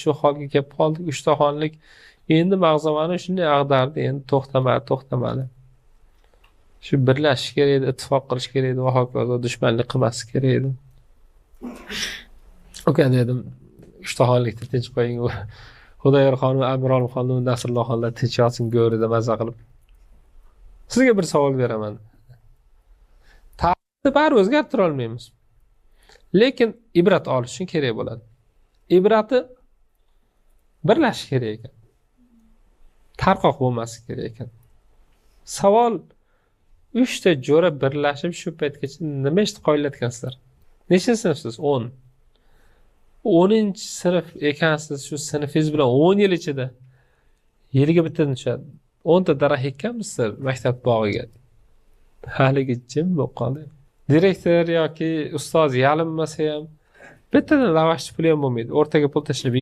Shu holga kelib qoldik. Uchtaxonlik endi mag'zavani shunday ag'dardi, endi to'xtamadi, to'xtamadi. Shu birlashish kerak edi, ittifoq qilish kerak edi va hokazo, dushmanlik qilmaslik kerak edi. Uka dedim, uchtaxonlikni tinch qo'ying. Xudoyorxon va Amirolimxon va Nasrullohxonlar tinch yotsin go'rida maza qilib. Sizga bir savol beraman. Tarixni baribir o'zgartira olmaymiz. Lekin ibrat olish uchun kerak bo'ladi. Ibrati birlashish kerak ekan. Tarqoq bo'lmaslik kerak ekan. Savol: 3 ta jo'ra birlashib shu paytgacha nima ishni qoyillatgansizlar? Nechinchi sinfsiz? 10. 10-sinf ekansiz, shu sinfingiz bilan 10 yil ichida yiliga bittadan tushadi. 10 ta daraxt ekkanmisizlar maktab bog'iga? Haligi jim bo'lib qoldi. Direktor yoki ustoz yalinmasa ham, bittadan lavashni puli ham bo'lmaydi. O'rtaga pul tashlab